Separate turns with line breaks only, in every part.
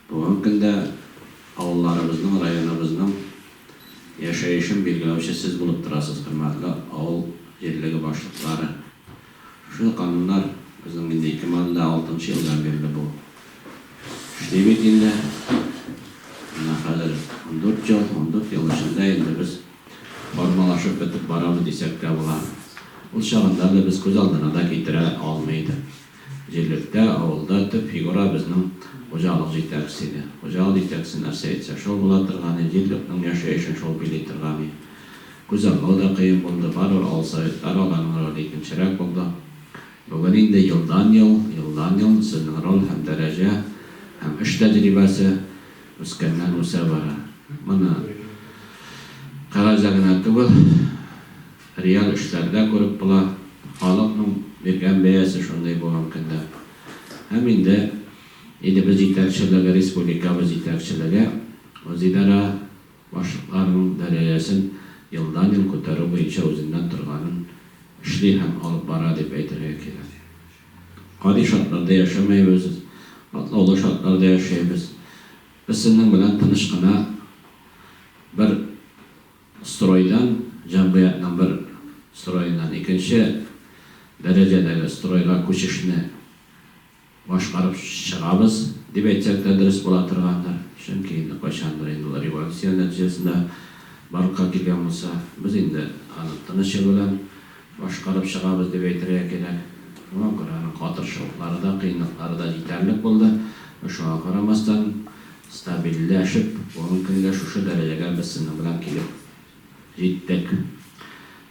Бүгенге көндә авылларыбызның, районыбызның яшәешен билгеләүче сез булып торасыз, хөрмәтле авыл җирлеге башлыклары. Шушы кануннар безнең инде 2006 нчы елдан бирле бу эшли бит инде. Менә хәзер 14 ел, 14 ел эчендә инде без формалашып бетеп барабыз дисәк тә була. Ул чагында әле без күз алдына да китерә алмый идек. Җирлектә, авылда төп фигура безнең хуҗалык җитәкчесе иде. Хуҗалык җитәкчесе нәрсә әйтсә, шул була торган иде, җирлекнең яшәешен шул били торган иде. Күзаллау да кыен булды, барыбер авыл советлары аларның роле икенчерәк булды. Бүген инде елдан-ел, елдан-ел сезнең роль һәм дәрәҗә һәм эш тәҗрибәсе үскәннән-үсә бара. Моны кәгазьдә генә түгел, реаль эшләрдә күреп була. Халыкның биргән бәясе шундый бүгенге көндә. Һәм инде илебез җитәкчелеге, республикабыз җитәкчелеге үзидарә башлыкларының дәрәҗәсен елдан-ел күтәрү буенча үзеннән торганын эшли һәм алып бара дип әйтергә кирәк. Гади шартларда яшәмәйбез, катлаулы шартларда яшәйбез. Без сезнең белән тыныч кына бер стройдан, җәмгыятьнең бер строеннан икенче дәрәҗәдәге стройга күчешне башкарып чыгабыз, дип әйтсәк тә дөрес була торгандыр. Чөнки инде кайчандыр инде ул революция нәтиҗәсендә барлыкка килгән булса, без инде аны тыныч юл белән башкарып чыгабыз дип әйтергә кирәк. Шуңа күрә аның катыршылыклары да, кыенлыклары да җитәрлек булды. Шуңа карамастан, стабильләшеп, бүгенге көнгә шушы дәрәҗәгә без сезнең белән килеп җиттек.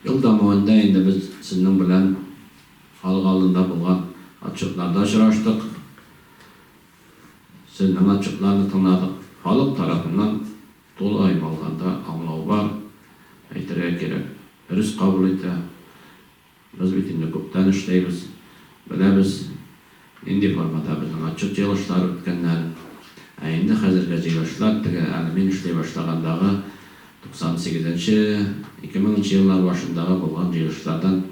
Ел дәвамында инде без сезнең белән Халык алдында булган отчетларда очраштык. Сезнең отчетларны тыңладык. Халык тарафыннан тулаем алганда аңлау бар, әйтергә кирәк, дөрес кабул итә. Без бит инде күптән эшләйбез, беләбез, нинди формада безнең отчет җыелышлары үткәннәрен. Ә инде хәзерге җыелышлар теге әле мин эшли башлагандагы 98 нче, 2000 нчы еллар башындагы булган җыелышлардан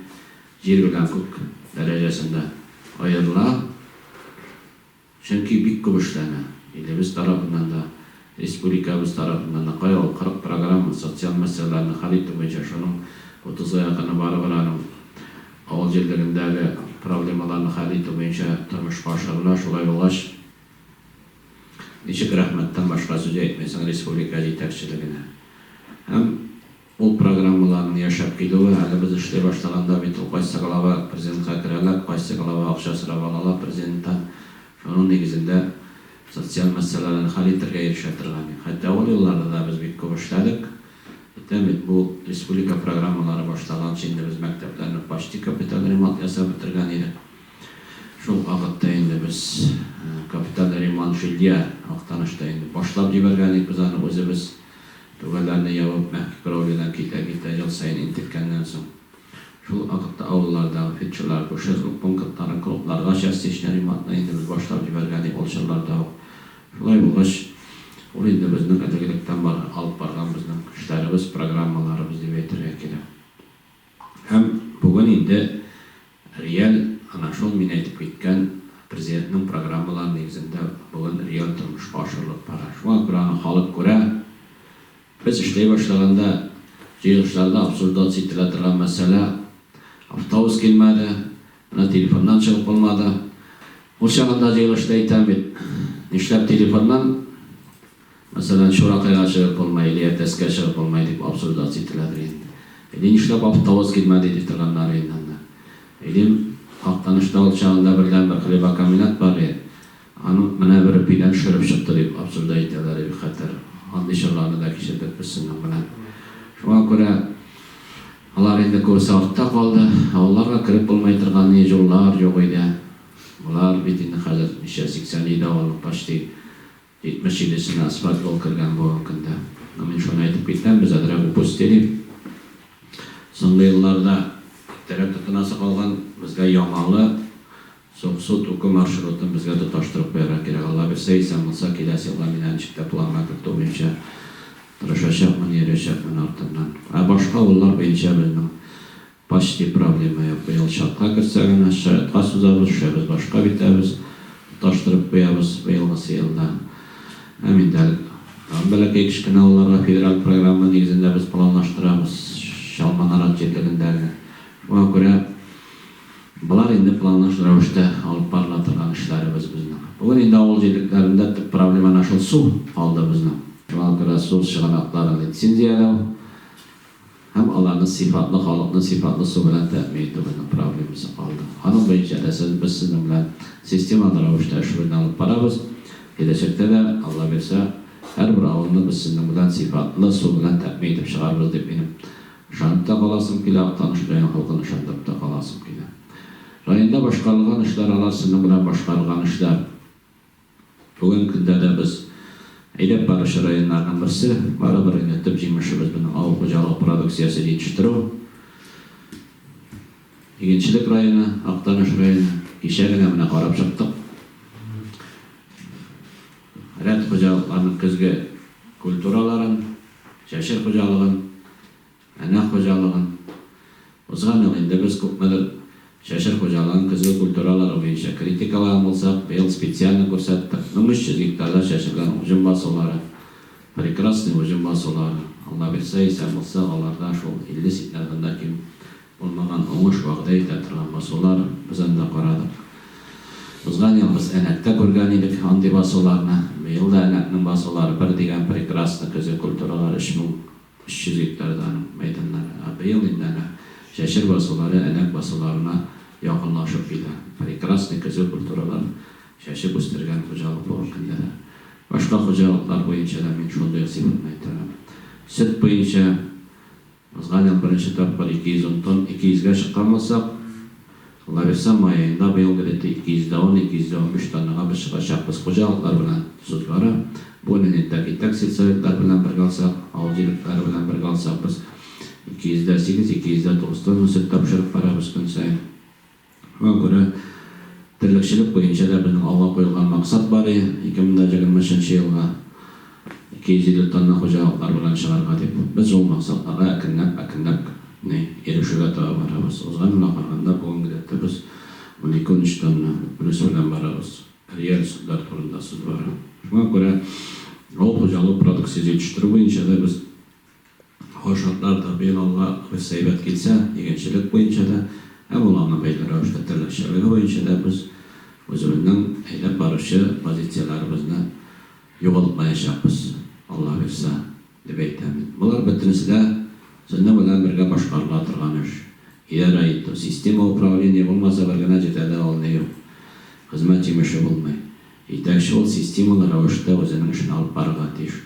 Җир белән күк дәрәҗәсендә аерыла, чөнки бик күп эшләнә. Илебез тарафыннан да, республикабыз тарафыннан да, кая ул 40 программа, социаль мәсьәләләрне хәл итү буенча, шуның утызга якыны барыбер аның авыл җирлегендәге проблемаларны хәл итү буенча тормышка ашырыла. Шулай булгач, ничек рәхмәттән башка сүз әйтмисең республика җитәкчелегенә? Һәм Ул программаларның яшәп килүе, әле без эшли башлаганда бит ул кайсы глава президентка керәләр, кайсы глава акча сорап алалар президенттан, шуның нигезендә социаль мәсьәләләрне хәл итәргә ирешә торган идек. Хәтта ул елларда да без бик күп эшләдек. Әйтәм бит, бу республика программалары башлаганчы инде без мәктәпләрне почти капиталь ремонт ясап бетергән идек. Шул вакытта инде без капиталь ремонт жилья Актанышта инде башлап җибәргән идек без аны үзебез. Түбәләрне ябып, мягкий кровлядан китә-китә ел саен интеккәннән соң, шул вакытта авыллардагы фельдшерлар, акушерлык пунктларын, клубларга частичный ремонтны инде без башлап җибәргән идек ул чорларда ук. Шулай булгач, ул инде безнең элек-электән бар, алып барган безнең эшләребез, программаларыбыз дип әйтергә кирәк. Һәм бүген инде реаль ана шул мин әйтеп киткән Президентның программалары нигезендә бүген реаль тормышка ашырылып бара. Шуңа күрә аны халык күрә. Без эшли башлаганда җыелышларда обсуждаться ителә торган мәсьәлә, автобус килмәде, менә телефоннан чыгып булмады. Ул чагында җыелышта әйтәм бит, нишләп телефоннан Мәсәлән, Чуракайга чыгып булмый или Әтәскә чыгып булмый дип обсуждаться ителәдер инде. Или нишләп автовоз килмәде ди торганнары инде анда. Или Актанышта ул чагында бердәнбер хлебокомбинат бар иде, аның менә бер пидән шөреп чыкты дип обсуждать итәләр иде хәтәр. Андый чорларны да кичердек без сезнең белән. Шуңа күрә алар инде күбесе артта калды. Авылларга кереп булмый торган ни юллар юк иде. Болар бит инде хәзер ничә, 87 авылның почти 77 сенә асфальт юл кергән бүгенге көндә. Но мин шуны әйтеп китәм, без әзрәк упустили. Соңгы елларда иртәрәк тотынасы калган, безгә Ямалы, Суксу, Туку маршрутын безгә тоташтырып куярга кирәк. Алла бирсә, исән булса, киләсе елга мин әле ничек тә планга кертү буенча тырышачакмын, йөрәчәкмен артыннан. Ә башка авыллар буенча безнең Почти проблема юк, быел чатка керсә генә, чатка сузабыз, төшәбез, башка битәбез, тоташтырып куябыз быелгысы елда. Һәм инде әле тагын бәләкәй кечкенә авылларга федераль программа нигезендә без планлаштырабыз, Чалманарат җирлегендәге. Шуңа күрә болар инде планлаш рәвештә алып барыла торган эшләребез безнең. Бүген инде авыл җирлекләрендә төп проблема әнә шул су калды безнең. Шуңа күрә су чыганакларын лицензияләү һәм аларны сыйфатлы, халыкны сыйфатлы су белән тәэмин итү безнең проблемасы калды. Аның буенча да сез, без сезнең белән системалы рәвештә эшебезне алып барабыз. Киләчәктә дә, Алла бирсә, һәрбер авылны без сезнең белән сыйфатлы су белән тәэмин итеп чыгарбыз дип минем ышанып та каласым килә, Актаныш район халкын ышандырып та каласым килә. Районда башкарылган эшләр, алар сезнең белән башкарылган эшләр. Бүгенге көндә дә без әйдәп баручы районнарның берсе. Барыбер инде төп җимешебез безнең авыл хуҗалыгы продукциясе җитештерү. Игенчелек районы, Актаныш районы. Кичә генә менә карап чыктык. Рәт хуҗалыкларның көзге культураларын, чәчер хуҗалыгын, Әнә хуҗалыгын. Узган ел инде без күпмедер Чәчер хуҗалыгын көзге культуралары буенча критикалаган булсак, быел специально күрсәттек, 1300 гектарда чәчелгән уҗым басулары, прекрасный уҗым басулары, Алла бирсә, исән булсак, аларда шул 50 центнердан да ким булмаган уңыш вәгъдә итә торган басулар, без анда карадык. Узган ел без Әнәктә күргән идек андый басуларны, быел да Әнәкнең басулары бер дигән прекрасный көзге культуралар 3000 300 гектарда аның мәйданнары. Ә быел инде әнә чәчер басулары әнәк басуларына якынлашып килә. Прекрасный көзге культуралар чәчеп үстергән хуҗалык бүгенге көндә дә. Башка хуҗалыклар буенча да мин шундый ук цифрны әйтә алам. Сөт буенча узган ел беренче тапкыр 210 тонн, 200 гә чыккан булсак, Лариса май аенда быел где-то 210, 215 тоннага без чыгачакбыз. Хуҗалыклар белән сүз бара. Бу не так и так сельсоветлар белән бергә алсак, авыл җирлекләре белән бергә алсак, без 208, 209 тонна сөт тапшырып барабыз көн саен. Шуңа күрә терлекчелек буенча да безнең алга куелган максат бар и, 2023 елга 250 тонна хуҗалыклар белән чыгарга дип. Без ул максатларга әкренләп-әкренләп ни, ирешүгә таба барабыз. Узган елга караганда бүген гадәттә без унике-унөч тонна плюс белән барабыз. Реаль сөтләр турында сүз бара. Шуңа күрә авыл хуҗалыгы продукция җитештерү буенча да без Һава шартлары да быел алга куйса әйбәт килсә, игенчелек буенча да һәм ул аңа бәйле рәвештә терлекчелеге буенча да без үзебезнең әйдәп баручы позицияләребезне югалтмаячакбыз, Алла бирса, дип әйтәм мин. Болар бөтенесе дә сезнең белән бергә башкарыла торган эш. Идарә итү, система управления булмаса бер генә җирдә дә ул ни юк, хезмәт җимеше булмый. Җитәкче ул системалы рәвештә үзенең эшен алып барырга тиеш.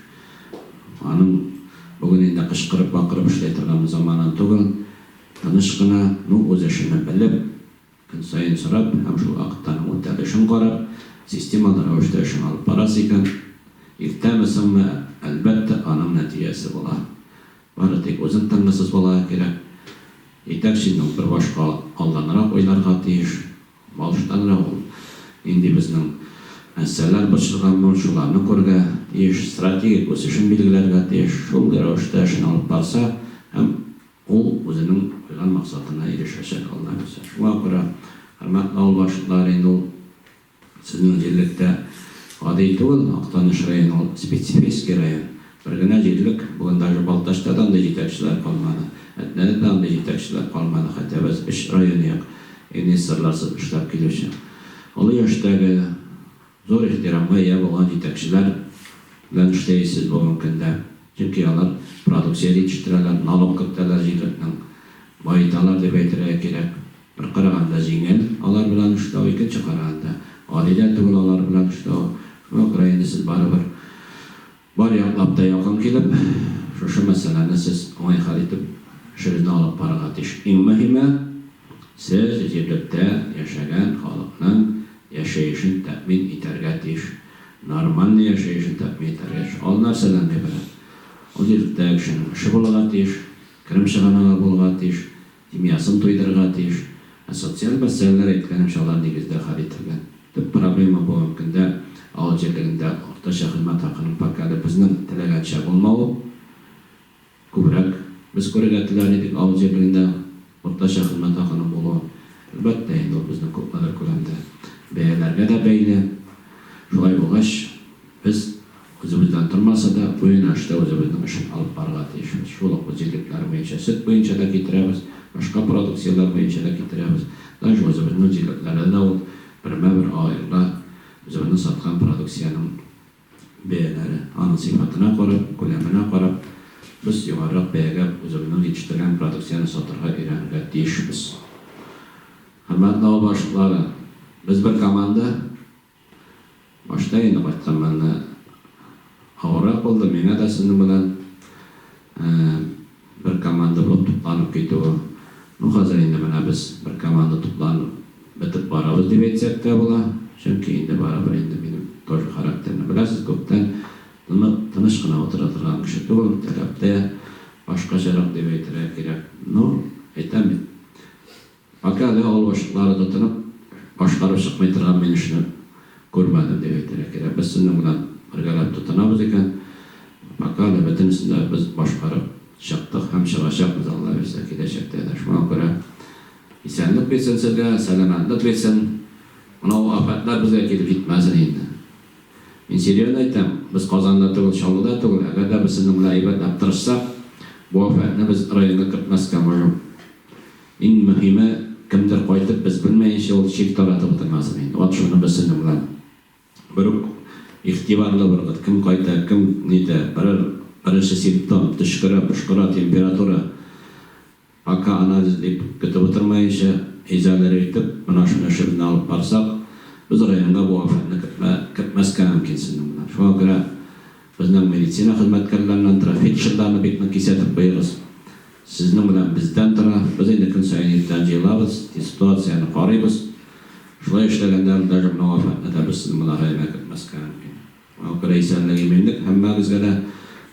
Аның бүген инде кычкырып-бакырып эшли торган заманы түгел. Тыныч кына, ну, үз эшене белеп, көн саен сорап һәм шул вакытта аның үтәлешен карап, системалы рәвештә эшен алып барасы икән, иртәме-соңмы, әлбәттә, аның нәтиҗәсе була. Бары тик үзең тынгысыз булырга кирәк. Җитәкчең бер башка алданрак уйларга тиеш. Баштанрак ул нинди безнең мәсьәләләр борчылган бу, шуларны күрергә тиеш, стратегик үсешен билгеләргә тиеш. Шул рәвештә эшен алып барса һәм ул үзенең куйган максатына ирешәчәк, Алла бирсә. Шуңа күрә, хөрмәтле авыл башлыклары, инде ул сезнең җирлектә гади түгел, Актаныш районы ул специфический район. Бер генә җирлек, бүген даже Балтачта да андый җитәкчеләр калмады, Әтнәдә дә андый җитәкчеләр калмады, хотя без өч район як инвесторларсыз эшләп килүче, олы яшьтәге, зур ихтирамга ия булган җитәкчеләр белән эшләйсез бүгенге көндә. Чөнки алар продукция җитештерәләр, налог кертәләр җирлекнең, баеталар дип әйтергә кирәк. Бер караганда җиңел алар белән эшләү, икенче караганда гади дә түгел алар белән эшләү. Шуңа күрә инде сез барыбер Бар яклап та якын килеп, шушы мәсьәләне сез уңай хәл итеп, эшегезне алып барырга тиеш. Иң мөһиме, сез җирлектә яшәгән халыкның яшәешен тәэмин итәргә тиеш. Нормальный яшәешен тәэмин итәргә тиеш. Ал нәрсәдән гыйбарәт? Ул җирлектәге кешенең эше булырга тиеш, керем чыганагы булырга тиеш, Семьясын туйдырырга тиеш. Ә социаль мәсьәләләр, әйткәнемчә, алар нигездә хәл ителгән. Төп проблема бүгенге көндә авыл җирлегендә уртача хезмәт хакының пока әле безнең теләгәнчә булмавы. Күбрәк без күрергә теләр идек авыл җирлегендә уртача хезмәт хакының булуын. Әлбәттә инде ул безнең күпмедер күләмдә бәяләргә дә бәйле. Шулай булгач, без. Үзебездән тормаса да, бу юнәлештә үзебезнең эшен алып барырга тиешбез. Шул ук без җирлекләр буенча сөт буенча да китерәбез, башка продукцияләр буенча да китерәбез. Даже үзебезнең җирлекләрдә дә ул бермә-бер аерыла, үзебезнең саткан продукциянең бәяләре. Аның сыйфатына карап, күләменә карап, без югарырак бәягә үзебезнең җитештергән продукцияне сатырга өйрәнергә тиешбез. Хөрмәтле авыл башлыклары, без бер команда. Башта инде кайткан мәлне авыррак булды, миңа да сезнең белән бер команда булып тупланып китүе. Ну, хәзер инде менә без бер команда тупланып бетеп барабыз дип әйтсәк тә була. Чөнки инде барыбер инде минем тоже характерны беләсез, күптән тыныч кына утыра торган кеше түгел, таләп тә башкачарак дип әйтергә кирәк. Ну, әйтәм бит, Пока әле авыл башлыклары тотынып башкарып чыкмый торган мин эшне күрмәдем дип әйтергә кирәк. Без сезнең белән бергәләп тотынабыз икән, пока әле бөтенесен дә без башкарып чыктык һәм чыгачакбыз, Алла бирсә, киләчәктә дә. Шуңа күрә исәнлек бирсен сезгә, сәламәтлек бирсен. Менә ул афәтләр безгә килеп җитмәсен инде. Мин серьезно әйтәм, без Казанда түгел, Чаллыда түгел, әгәр дә без сезнең белән әйбәтләп тырышсак, бу афәтне без районга кертмәскә можем. Иң мөһиме, кемдер кайтып, без белмәенчә ул чир таратып утырмасын инде. Вот шуны без сезнең белән бер үк игътибарлы булыгыз. Кем кайта, кем нитә, берәр беренче симптом, төчкерә, пошкыра, температура, пока анализ дип көтеп утырмаенча, изолировать итеп, менә шуны эшебезне алып барсак, без районга бу афәтне кертмә, кертмәскә мөмкин сезнең белән. Шуңа күрә безнең медицина хезмәткәрләреннән тора, фельдшерларны бик нык кисәтеп куегыз. Сезнең белән бездән тора. Без инде көн саен иртән җыелабыз, ситуацияне карыйбыз. Шулай эшләгәндә даже менә вафатны да без сезнең белән районга кертмәскә мөмкин. Шуңа күрә исәнлек, иминлек һәммәгезгә дә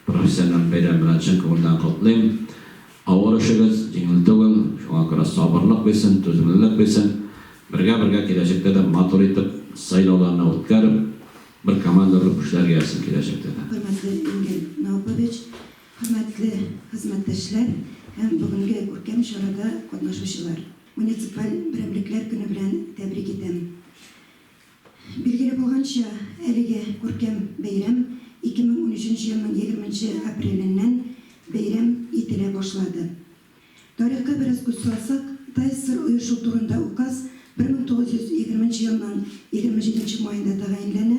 профессиональ бәйрәм белән чын күңелдән котлыйм. Авыр эшегез, җиңел түгел, шуңа күрә сабырлык бирсен, түземлелек бирсен. Бергә-бергә киләчәктә дә матур итеп сайлауларны үткәреп, бер команда булып эшләргә язсын киләчәктә дә.
Хөрмәтле Энгель Наупович, Хөрмәтле хезмәттәшләр һәм бүгенге күркәм чарада катнашучылар! Муниципаль берәмлекләр көне белән тәбрик итәм. Билгеле булганча, әлеге күркәм бәйрәм 2013 елның 20 нче апреленнән бәйрәм ителә башлады. Тарихка бераз күз салсак, ТАССР оешу турында указ 1920 нче елның 27 нче маенда тәгаенләнә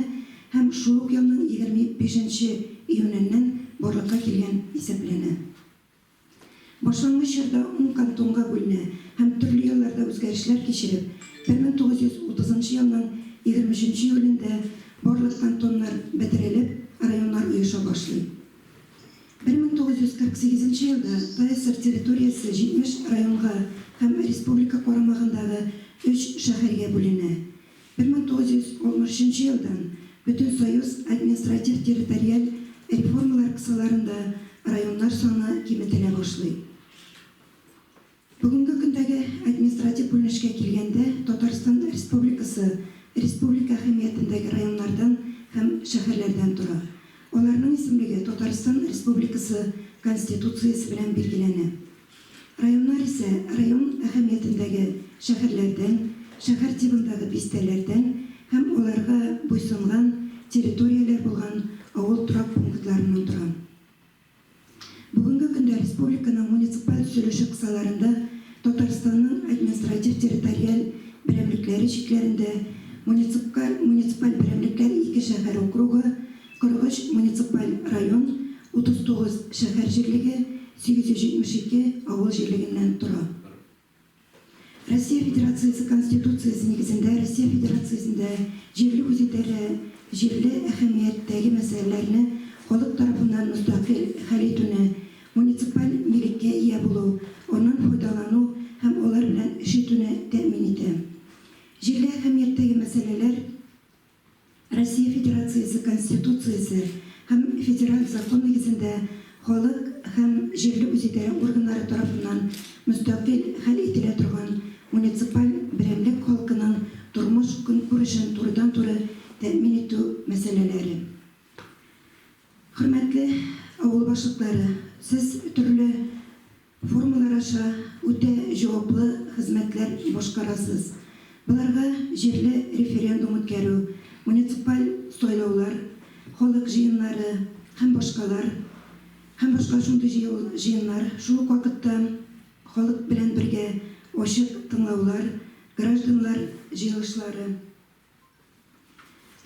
һәм шул ук елның 25 нче июненнән барлыкка килгән исәпләнә. Башлангыч чорда ун кантонга бүленә һәм төрле елларда үзгәрешләр кичереп, 1930 нчы елның 23 нче июлендә барлык кантоннар бетерелеп, районнар оеша башлый. 1948 нче елда ТАССР территориясе 70 районга һәм республика карамагындагы өч шәһәргә бүленә. 1963 нче елдан Бөтенсоюз административ-территориаль реформалар кысаларында районнар саны киметелә башлый. Бүгенге көндәге административ бүленешкә килгәндә, Татарстан Республикасы республика әһәмиятендәге районнардан һәм шәһәрләрдән тора. Аларның исемлеге Татарстан Республикасы Конституциясе белән билгеләнә. Районнар исә район әһәмиятендәге шәһәрләрдән, шәһәр тибындагы бистәләрдән һәм аларга буйсынган территорияләр булган авыл торак пунктларыннан тора. Бүгенге көндә республиканың муниципаль төзелеше кысаларында Татарстанның административ-территориаль берәмлекләре чикләрендә муниципаль муниципаль берәмлекләр ике шәһәр округы, 43 муниципаль район, 39 шәһәр җирлеге, 872 авыл җирлегеннән тора. Россия Федерациясе Конституциясе нигезендә Россия Федерациясендә җирле үзидарә җирле әһәмияттәге мәсьәләләрне халык тарафыннан мөстәкыйль хәл итүне, муниципаль милеккә ия булу, аннан файдалану һәм алар белән эш итүне тәэмин итә. Җирле әһәмияттәге мәсьәләләр Россия Федерациясе Конституциясе һәм федераль закон нигезендә халык һәм җирле үзидарә органнары тарафыннан мөстәкыйль хәл ителә торган муниципаль берәмлек халкының тормыш-көнкүрешен турыдан-туры тәэмин итү мәсьәләләре. Хөрмәтле авыл башлыклары, сез төрле Формалар аша үтә җаваплы хезмәтләр башкарасыз. Боларга җирле референдум үткәрү, муниципаль сайлаулар халык җыеннары һәм башкалар һәм башка шундый җыеннар, шул ук вакытта халык белән бергә ачык тыңлаулар, гражданнар җыелышлары,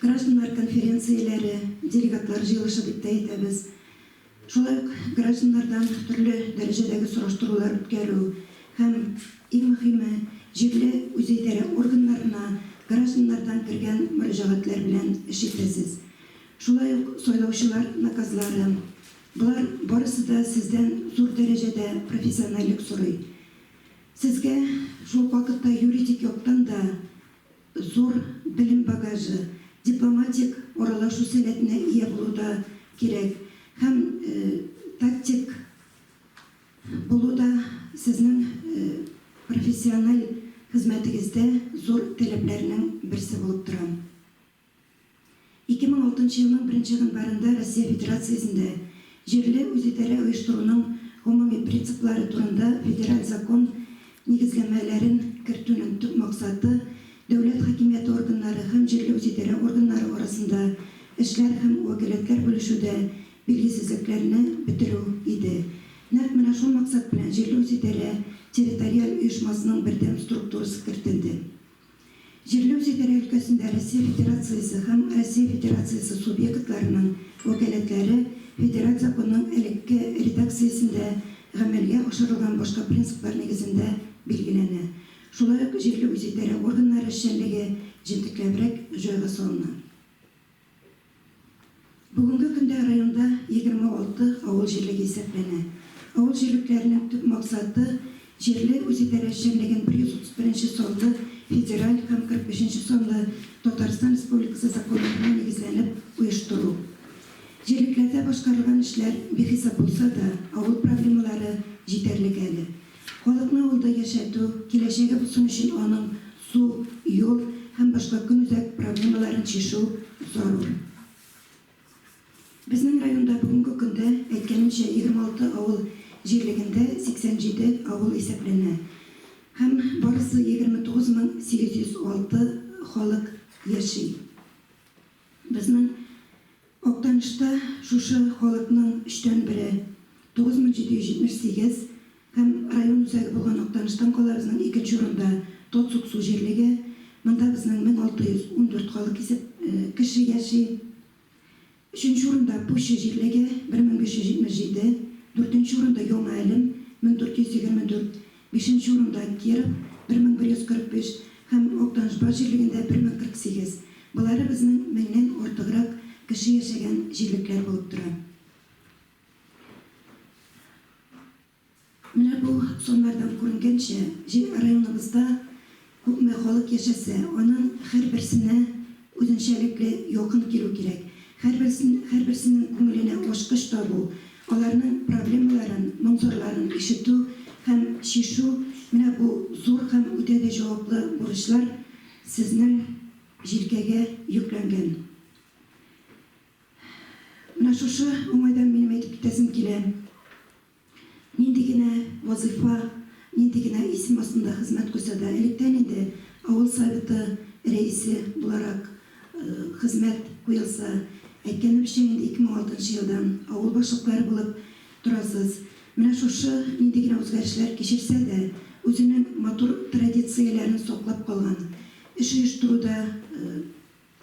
гражданнар конференцияләре, делегатлар җыелышы дип тә әйтәбез. Шулай ук гражданнардан төрле дәрәҗәдәге сораштырулар үткәрү һәм, иң мөһиме, җирле үзидарә органнарына гражданнардан кергән мөрәҗәгатьләр белән эш итәсез. Шулай ук сайлаучылар наказлары. Болар барысы да сездән зур дәрәҗәдә профессиональлек сорый. Сезгә шул ук вакытта юридик яктан да зур белем багажы, дипломатик аралашу сәләтенә ия булу да кирәк һәм тактик булу да сезнең профессиональ хезмәтегездә зур таләпләрнең берсе булып тора. 2006 нчы елның беренче гыйнварында Россия Федерациясендә җирле үзидарә оештыруның гомуми принциплары турында федераль закон нигезләмәләрен кертүнең төп максаты, дәүләт хакимияте органнары һәм җирле үзидарә органнары арасында эшләр һәм вәкаләтләр бүлешүдә билгесезлекләрне бетерү иде. Нәкъ менә шул максат белән җирле үзидарә территориаль оешмасының бердәм структурасы кертелде. Җирле үзидарә өлкәсендә Россия Федерациясе һәм Россия Федерациясе субъектларының вәкаләтләре Федераль законның элекке редакциясендә гамәлгә ашырылган башка принциплар нигезендә билгеләнә. Шулай ук җирле үзидарә органнары эшчәнлеге җентекләбрәк җайга салына. Бүгенге көндә районда 26 авыл җирлеге исәпләнә. Авыл җирлекләренең төп максаты, җирле үзидарә эшчәнлеген 131 нче санлы федераль һәм 45 нче санлы Татарстан Республикасы законнарына нигезләнеп оештыру. Җирлекләрдә башкарылган эшләр бихисап булса да, авыл проблемалары җитәрлек әле. Халыкны авылда яшәтү, киләчәге булсын өчен аның су, юл һәм башка көнүзәк проблемаларын чишү зарур. Безнең районда бүгенге көндә, әйткәнемчә, 26 авыл җирлегендә 87 авыл исәпләнә һәм барысы 29 806 халык яши. Безнең Актанышта шушы халыкның өчтән бере, 9778, һәм район үзәге булган Актаныштан кала безнең икенче урында Тот-Суксу җирлеге, монда безнең 1614 халык исәп кеше яши. Өченче урында Пуща җирлеге, 1577, дүртенче урында Яңа Әлем, 1424, Бишенче урында, Киров, 1145, һәм Актанышбаш җирлегендә 1048. Болары безнең меңнән артыграк кеше яшәгән җирлекләр булып тора. Менә бу саннардан күренгәнчә, районыбызда Күпме халык яшәсә, аның һәрберсенә үзенчәлекле якын килү кирәк. Һәрберсен, һәрберсенең күңеленә ачкыч табу, аларның проблемаларын, моң-зарларын ишетү һәм чишү, менә бу зур һәм үтә дә җаваплы бурычлар сезнең җилкәгә йөкләнгән. Менә шушы уңайдан минем әйтеп китәсем килә. Нинди генә вазыйфа, нинди генә исем астында хезмәт куйса да, электән инде авыл советы рәисе буларак хезмәт куелса, әйткәнебезчә, инде 2006 нчы елдан авыл башлыклары булып торасыз. Менә шушы нинди генә үзгәрешләр кичерсә дә, үзенең матур традицияләрен саклап калган, эш оештыруда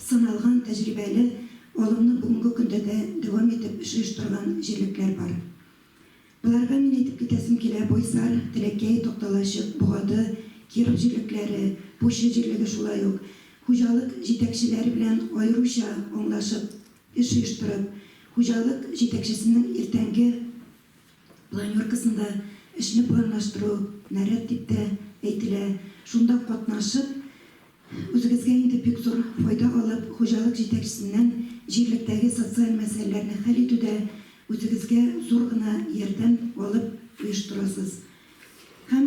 сыналган тәҗрибәле алымны бүгенге көндә дә дәвам итеп эш оештырган җирлекләр бар. Боларга мин әйтеп китәсем килә, Байсар, Теләкәй, Такталачык, Богады, Киров җирлекләре, Пуща җирлеге шулай ук, хуҗалык җитәкчеләре белән аеруча аңлашып эш оештырып, хуҗалык җитәкчесенең иртәнге планеркасында эшне планлаштыру, наряд дип тә әйтелә, шунда катнашып, Үзегезгә инде бик зур файда алып, хуҗалык җитәкчесеннән җирлектәге социаль мәсьәләләрне хәл итүдә үзегезгә зур гына ярдәм алып оештырасыз. Һәм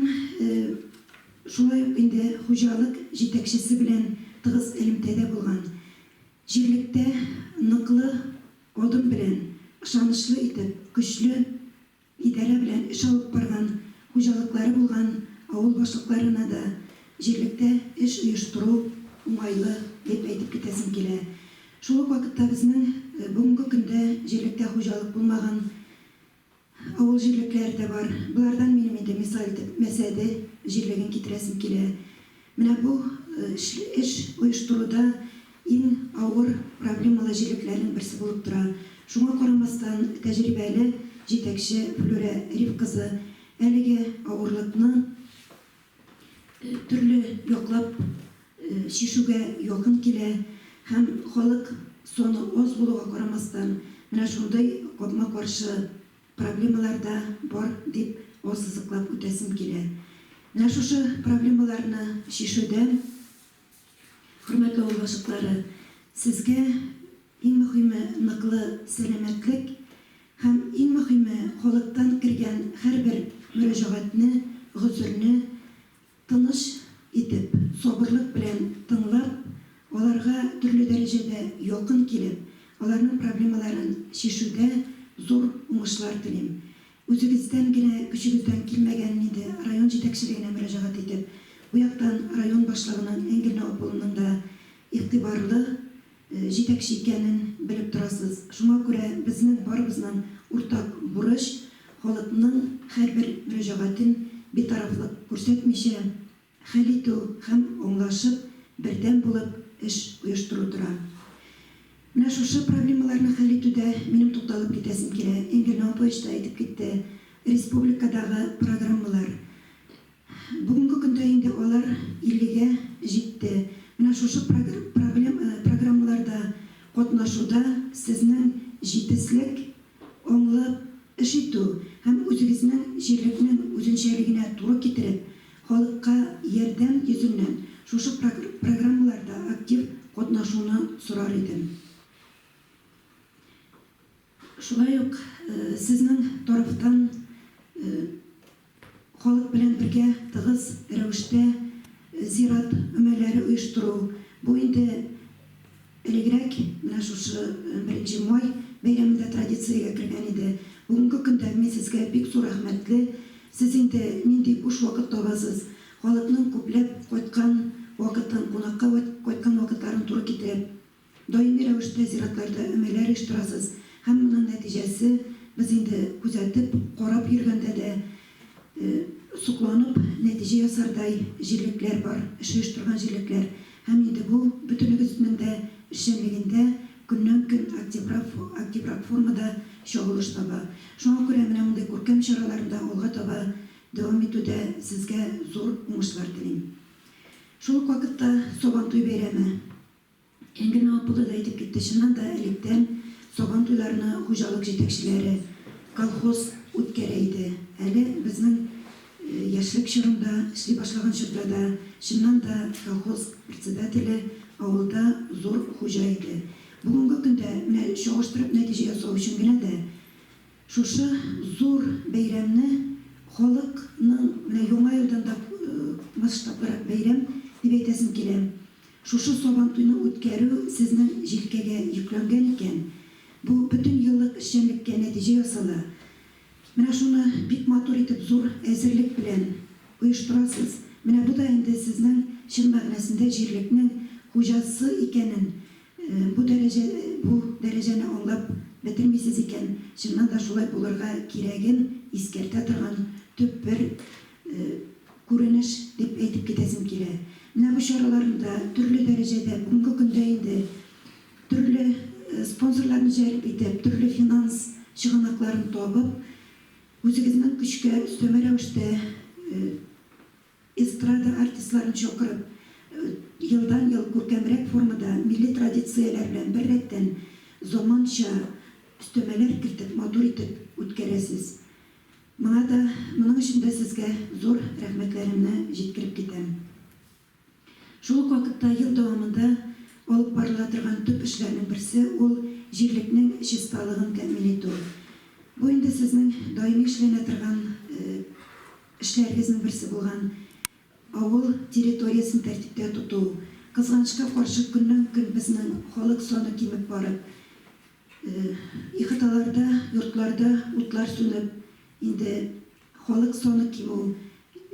шулай ук инде хуҗалык җитәкчесе белән тыгыз элемтәдә булган, җирлектә ныклы адым белән, ышанычлы итеп, көчле Идарә белән эш алып барган хуҗалыклары булган авыл башлыкларына да җирлектә эш оештыру уңайлы, дип әйтеп китәсем килә. Шул ук вакытта безнең Бүгенге көндә җирлектә хуҗалык булмаган авыл җирлекләре дә бар. Болардан минем инде мисал итеп Мәсәде җирлеген китерәсем килә. Менә бу эш оештыруда иң авыр проблемалы җирлекләрнең берсе булып тора. Шуңа карамастан, тәҗрибәле җитәкче Флүрә Риф кызы әлеге авырлыкны төрле яклап чишүгә якын килә һәм халык саны аз булуга карамастан, менә шундый капма-каршы проблемалар да бар дип ассызыклап үтәсем килә. Менә шушы проблемаларны чишүдә, хөрмәтле авыл башлыклары, сезгә иң мөхиме ныклы сәламәтлек һәм иң мөхиме халыктан кергән һәрбер мөрәҗәгатьне, гозерне тыныч итеп, сабырлык белән тыңлап, аларга төрле дәрәҗәдә якын килеп, аларның проблемаларын чишүдә зур уңышлар телим. Үзегездән генә, көчегездән килмәгәнен инде район җитәкчелегенә мөрәҗәгать итеп, бу яктан район башлыгының Энгель Науполының да игътибарлы җитәкче икәнен белеп торасыз. Шуңа күрә безнең барыбызның уртак бурыч, халыкның һәрбер мөрәҗәгатен битарафлык күрсәтмичә хәл итү һәм аңлашып, бердәм булып эш оештыру тора. Менә шушы проблемаларны хәл итүдә минем тукталып китәсем килә. Энгель Наупович та әйтеп китте, республикадагы программалар. Бүгенге көндә инде алар иллегә җитте. Менә шушы программаларда катнашуда сезнең җитезлек, аңлы эш итү һәм үзегезнең җирлекнең үзенчәлегенә туры китереп, халыкка ярдәм йөзеннән шушы программаларда актив катнашуны сорар идем. Шулай ук сезнең тарафтан халык белән бергә тыгыз рәвештә зират өмәләре оештыру, бу инде элегрәк менә шушы Беренче май бәйрәмендә традициягә кергән иде. Бүгенге көндә мин сезгә бик зур рәхмәтле. Сез инде нинди буш вакыт табасыз, халыкның күпләп кайткан вакытын, кунакка кайткан вакытларын туры китереп, Даими рәвештә зиратларда өмәләр оештырасыз һәм моның нәтиҗәсе без инде күзәтеп, карап йөргәндә дә сокланып нәтиҗә ясардай җирлекләр бар, эш оештырган җирлекләр. Һәм инде бу бөтенегезнең дә эшчәнлегендә көннән-көн активрак формада чагылыш таба. Шуңа күрә менә мондый күркәм чараларны да алга таба дәвам итүдә сезгә зур уңышлар телим. Шул ук вакытта Сабантуй бәйрәме. Энгель Апулы да әйтеп китте, чыннан да электән Сабан туйларны хуҗалык җитәкчеләре, колхоз үткәрә иде. Әле безнең яшьлек чорында, эшли башлаган чорда да, чыннан да колхоз председателе авылда зур хуҗа иде. Бүгенге көндә менә чагыштырып нәтиҗә ясау өчен генә дә шушы зур бәйрәмне халыкның менә Яңа елдан да масштаблырак бәйрәм дип әйтәсем килә. Шушы Сабантуйны үткәрү сезнең җилкәгә йөкләнгән икән, бу бөтен еллык эшчәнлеккә нәтиҗә ясала. Менә шуны бик матур итеп зур әзерлек белән оештырасыз. Менә бу да инде сезнең чын мәгънәсендә җирлекнең хуҗасы икәнен, бу дәрәҗә, бу дәрәҗәне аңлап бетермисез икән, чыннан да шулай булырга кирәген искәртә торган төп бер күренеш дип әйтеп китәсем килә. Менә бу чараларны да төрле дәрәҗәдә, бүгенге көндә инде төрле спонсорларны җәлеп итеп, төрле финанс чыганакларын табып, үзегезнең көчкә өстәмә рәвештә эстрада артистларын чакырып, елдан-ел күркәмрәк формада милли традицияләр белән беррәттән заманча өстәмәләр кертеп, матур итеп үткәрәсез. Моңа да, моның өчен дә сезгә зур рәхмәтләремне җиткереп китәм. Шул ук вакытта ел дәвамында алып барыла торган төп эшләрнең берсе ул җирлекнең чисталыгын тәэмин итү. Бу инде сезнең даими эшләнә торган эшләрегезнең берсе булган авыл территориясен тәртиптә тоту. Кызганычка каршы, көннән-көн безнең халык саны кимеп барып, Ихаталарда, йортларда утлар сүнеп, инде халык саны кимү,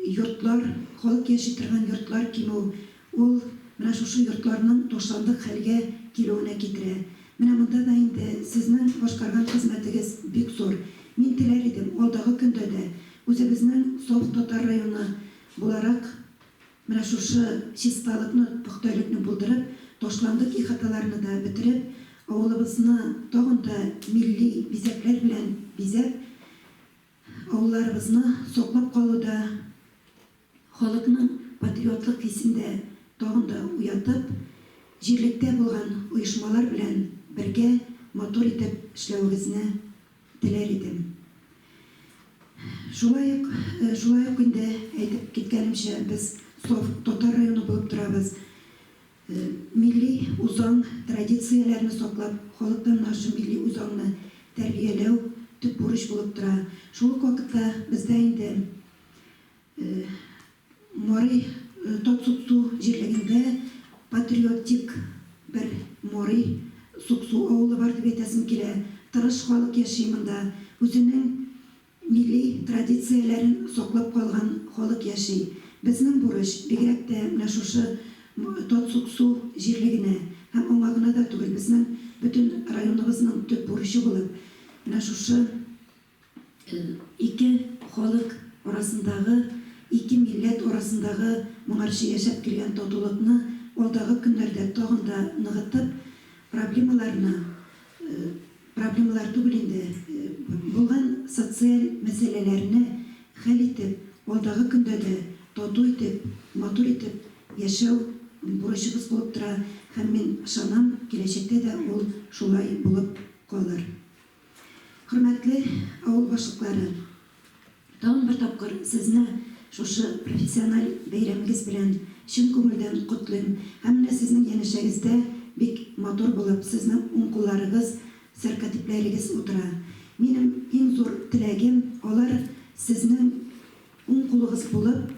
йортлар, халык яши торган йортлар кимү, ул менә шушы йортларның ташландык хәлгә килүенә китерә. Менә монда да инде сезнең башкарган хезмәтегез бик зур. Мин теләр идем, алдагы көндә дә үзебезнең саф татар районы буларак, менә шушы чисталыкны, пөхтәлекне булдырып, ташландык ихаталарны да бетереп, авылыбызны тагын да милли бизәкләр белән бизәп, авылларыбызны саклап калуда, халыкның патриотлык хисен дә тагын да уятып, җирлектә булган оешмалар белән бергә матур итеп эшләвегезне теләр идем. Шулай ук, шулай ук инде әйтеп киткәнемчә, без саф татар районы булып торабыз. Милли үзаң традицияләрне саклап, халыкта менә шушы милли үзаңны тәрбияләү төп бурыч булып тора. Шул ук вакытта бездә инде Мари Тат-Суксу җирлегендә патриотик бер Мари Суксу авылы бар дип әйтәсем килә. Тырыш халык яши монда. Үзенең милли традицияләрен саклап калган халык яши. Безнең бурыч, бигрәк тә менә шушы Тат-Суксу җирлегенә һәм аңа гына да түгел, безнең бөтен районыбызның төп бурычы булып, менә шушы ике халык арасындагы, ике милләт арасындагы моңарчы яшәп килгән татулыкны алдагы көннәрдә тагын да ныгытып, проблемаларны, проблемалар түгел инде, булган социаль мәсьәләләрне хәл итеп, алдагы көндә дә тату итеп, матур итеп яшәү бурычыбыз булып тора һәм мин ышанам, киләчәктә дә ул шулай булып калыр. Хөрмәтле авыл башлыклары, тагын бер тапкыр сезне шушы профессиональ бәйрәмегез белән чын күңелдән котлыйм һәм менә сезнең янәшәгездә бик матур булып сезнең уң кулларыгыз, сәркатипләрегез утыра. Минем иң зур теләгем, алар сезнең уң кулыгыз булып,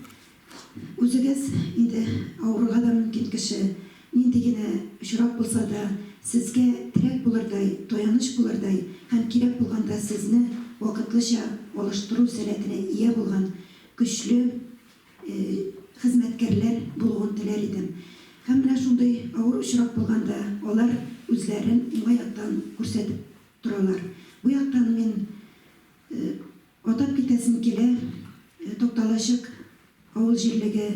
Үзегез инде авырырга да мөмкин кеше, нинди генә очрак булса да, сезгә терәк булырдай, таяныч булырдай һәм кирәк булганда сезне вакытлыча алыштыру сәләтенә ия булган көчле хезмәткәрләр булуын теләр идем. Һәм менә шундый авыр очрак булганда алар үзләрен уңай яктан күрсәтеп торалар. Бу яктан мин Атап китәсем килә, Тукталачык авыл җирлеге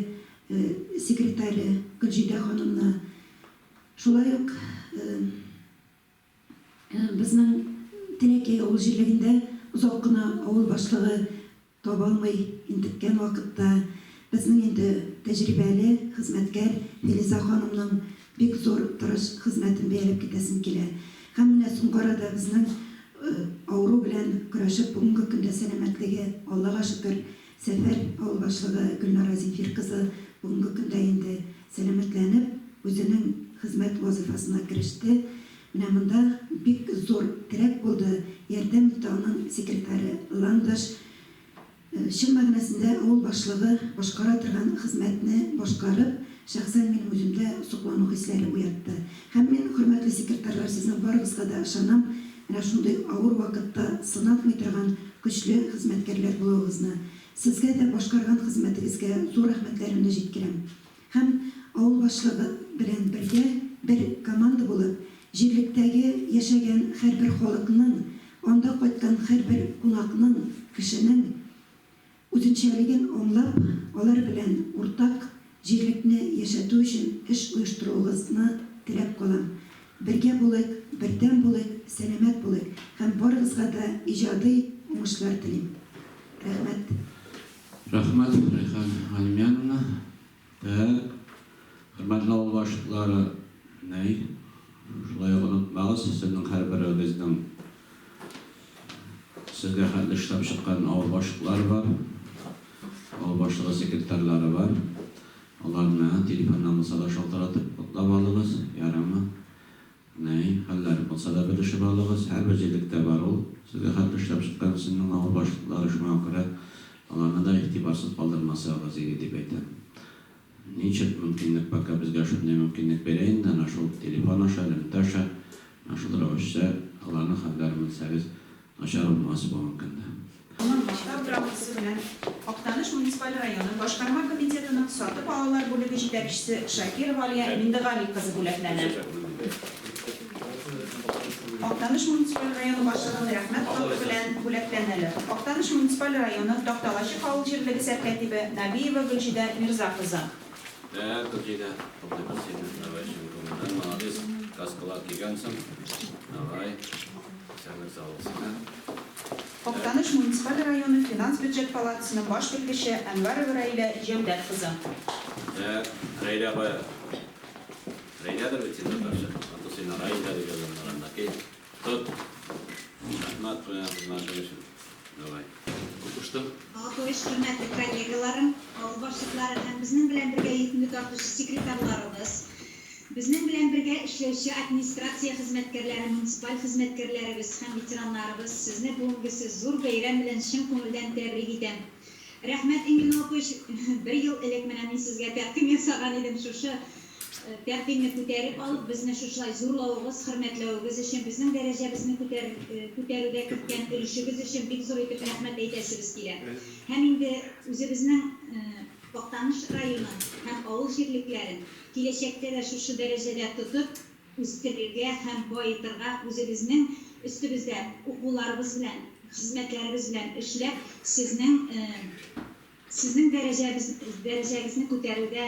секретаре Гөлҗидә ханымны, шулай ук безнең Теләкәй авыл җирлегендә озак кына авыл башлыгы таба алмый интеккән вакытта, безнең инде тәҗрибәле хезмәткәр Филизә ханымның бик зур тырыш хезмәтен бәяләп китәсем килә. Һәм менә соңгы арада безнең Авыру белән көрәшеп, бүгенге көндә сәламәтлеге Аллага шөкер, Сәфәр авыл башлыгы Гөлнара Зинфир кызы бүгенге көндә инде сәламәтләнеп, үзенең хезмәт вазыйфасына кереште. Менә монда бик зур терәк булды, ярдәм итте аның секретаре Ландыш. Чын мәгънәсендә авыл башлыгы башкара торган хезмәтне башкарып, шәхсән минем үземдә соклану хисләре уятты. Һәм мин, хөрмәтле секретарьлар, сезнең барыгызга да ышанам, менә шундый авыр вакытта сынатмый торган көчле хезмәткәрләр булуыгызны. Сезгә дә башкарган хезмәтегезгә зур рәхмәтләремне җиткерәм. Һәм авыл башлыгы белән бергә бер команда булып, җирлектәге яшәгән һәрбер халыкның, анда кайткан һәрбер кунакның, кешенең үзенчәлеген аңлап, алар белән уртак җирлекне яшәтү өчен эш оештыруыгызны теләп калам. Бергә булыйк, бердәм булыйк, сәламәт булыйк һәм барыгызга да иҗади уңышлар телим. Рәхмәт.
Рәхмәт, Рәйхан Галимьяновна. Так, хөрмәтле авыл башлыклары, нәй, шулай ук онытмагыз, сезнең һәрберегезнең сезгә хәтле эшләп чыккан авыл башлыклары бар, авыл башлыгы секретарьлары бар. Аларны телефоннан булса да шалтыратып котлап алыгыз, ярыймы? Нәй, хәлләре булса да белешеп алыгыз, һәрбер җирлектә бар ул. Сезгә хәтле эшләп чыккан сезнең авыл башлыклары, шуңа күрә аларны да игътибарсыз калдырмасагыз иде дип әйтәм. Ничек мөмкинлек пока безгә шундый мөмкинлек бирә инде, әнә шул телефон аша, элемтә аша, менә шул рәвешчә аларның хәлләрен белсәгез, начар булмас бүгенге көндә.
Аның Мактау грамотасы белән Актаныш муниципаль районы Башкарма комитетының сатып алулар бүлеге җитәкчесе Шакирова Алия Миндегали кызы бүләкләнә. Актаныш муниципаль районы башлыгының Рәхмәт хаты белән бүләкләнәләр. Актаныш муниципаль районы Такталачык авыл җирлеге сәркәтибе Нәбиева Гөлҗидә Мирза кызы.
Так, Гөлҗидә, котлыйбыз сине, давай чын күңелдән, молодец, каскалар кигәнсең, давай, исәнлек саулык сиңа.
Актаныш муниципаль районы финанс-бюджет палатасының баш белгече Әнвәрова Раилә Җәүдәт кызы.
Так, Раилә кая? Рәйләдер бит син татарча. А то сине Раилә дип язганнар анда. Кил, тот. Рәхмәт куян хезмәтең өчен. Давай. Укыштым.
Алпович, хөрмәтле коллегаларым, авыл башлыклары һәм безнең белән бергә йөкне тартучы секретарьларыбыз, безнең белән бергә эшләүче администрация хезмәткәрләре, муниципаль хезмәткәрләребез һәм ветераннарыбыз, сезне бүгенгесе зур бәйрәм белән чын күңелдән тәбрик итәм. Рәхмәт, Эмиль Алпович, бер ел элек менә мин сезгә тәкъдим ясаган идем шушы Тәкъдимне күтәреп алып, безне шушылай зурлавыгыз, хөрмәтләвегез өчен, безнең дәрәҗәбезне күтәр күтәрүдә керткән өлешегез өчен бик зур итеп рәхмәт әйтәсебез килә. Һәм инде үзебезнең Актаныш районын һәм авыл җирлекләрен киләчәктә дә шушы дәрәҗәдә тотып, үстерергә һәм баетырга үзебезнең өстебездә укуларыбыз белән, хезмәтләребез белән эшләп, сезнең Сезнең дәрәҗәбез, дәрәҗәгезне күтәрүдә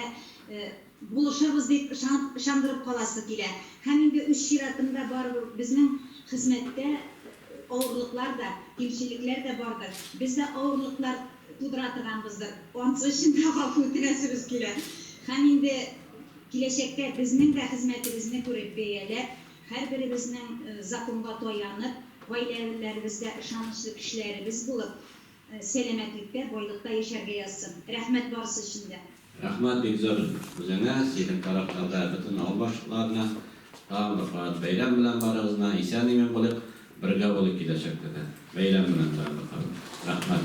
булышырбыз дип ышандырып каласы килә. Һәм инде үз чиратымда барыбер безнең хезмәттә авырлыклар да, кимчелекләр дә бардыр. Без дә авырлыклар тудыра торганбыздыр. Ансы өчен дә гафу үтенәсебез килә. Һәм инде киләчәктә безнең дә хезмәтебезне күреп, бәяләп, һәрберебезнең законга таянып, гаиләләребездә ышанычлы кешеләребез булып, Сәламәтлектә, байлыкта яшәргә язсын. Рәхмәт барысы өчен дә.
Рәхмәт бик зур үзеңә, синең тарафтарда бөтен авыл башлыкларына. Тагын бер кат бәйрәм белән барыгызны, исән имин булыйк, бергә булыйк киләчәктә дә. Бәйрәм белән тагын бер кат. Рәхмәт.